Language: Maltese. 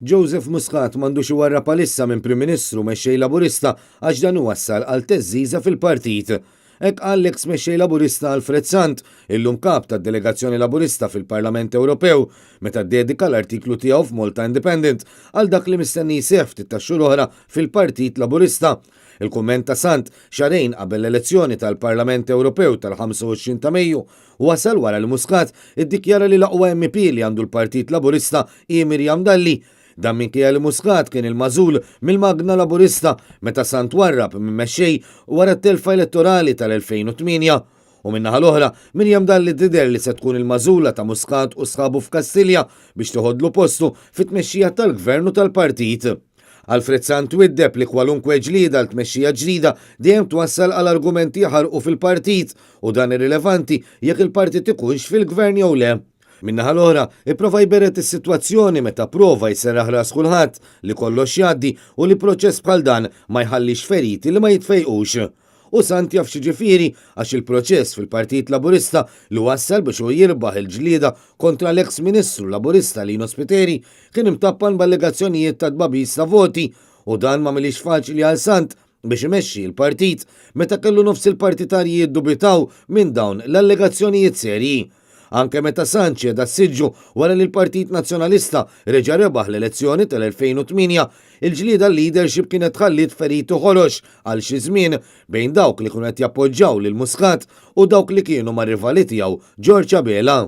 Joseph Muscat m'għandux iwarrab għalissa minn Prim Ministru u Mexxej Laburista għax dan iwassal għal theżżiża fil-partit. Hekk qal l-eks Mexxej Laburista Alfred Sant, illum Kap tad-Delegazzjoni Laburista fil-Parlament Ewropew, meta ddedika l-artiklu tiegħu f'Malta Independent għal dak li mistenni jseħħ ftit tax-xhur oħra fil-Partit Laburista. Il-kumment ta' Sant, xahrejn qabel l-elezzjoni tal-Parlament Ewropew tal-25 ta' Mejju, wasal wara li Muscat iddikjara li l-aqwa MEP li għandu l-Partit Laburista hi Miriam Dalli. Dan minkejja li Muscat kien il-magħżul mill-magna Laburista meta Sant warrab minn mexxej wara t-telfa elettorali tal-2008. U min-naħa l-oħra, Miriam Dalli tidher li se tkun il-magħżula ta' Muscat u sħabu f'Kastilja biex teħodlu postu fit-tmexxija tal-Gvern u tal-partit. Alfred Sant widdeb li kwalunkwe ġlieda għal tmexxija ġdida dejjem twassal għal argumenti jaħarqu fil-partit u dan irrilevanti jekk il-partit ikunx fil-gvern jew le. Min-naħa l-oħra, ipprova jberred is-sitwazzjoni meta prova jserraħ ras kulħadd li kollox jgħaddi u li proċess bħal dan ma jħallix feriti li ma jitfejqux. U Sant jaf x'jiġifieri għax il-proċess fil-Partit Laburista li wassal biex hu jirbaħ il-ġlieda kontra l-eks Ministru Laburista Lino Spiteri kien imtappan b'allegazzjonijiet ta' tbagħbis ta' voti u dan m'għamilhiex faċli għal Sant biex imexxi l-partit meta kellu nofs il-partitarji jiddubitaw minn dawn l-allegazzjonijiet serji. Anke meta Sant ċeda s-siġġu wara li l-Partit Nazzjonalista reġa' rebaħ l-elezzjoni tal-2008, il-ġlieda għal-leadership kienet tħalliet feriti ħorox għal xi żmien bejn dawk li kienu qed jappoġġaw lil Muscat u dawk li kienu mar-rivali tiegħu George Abela.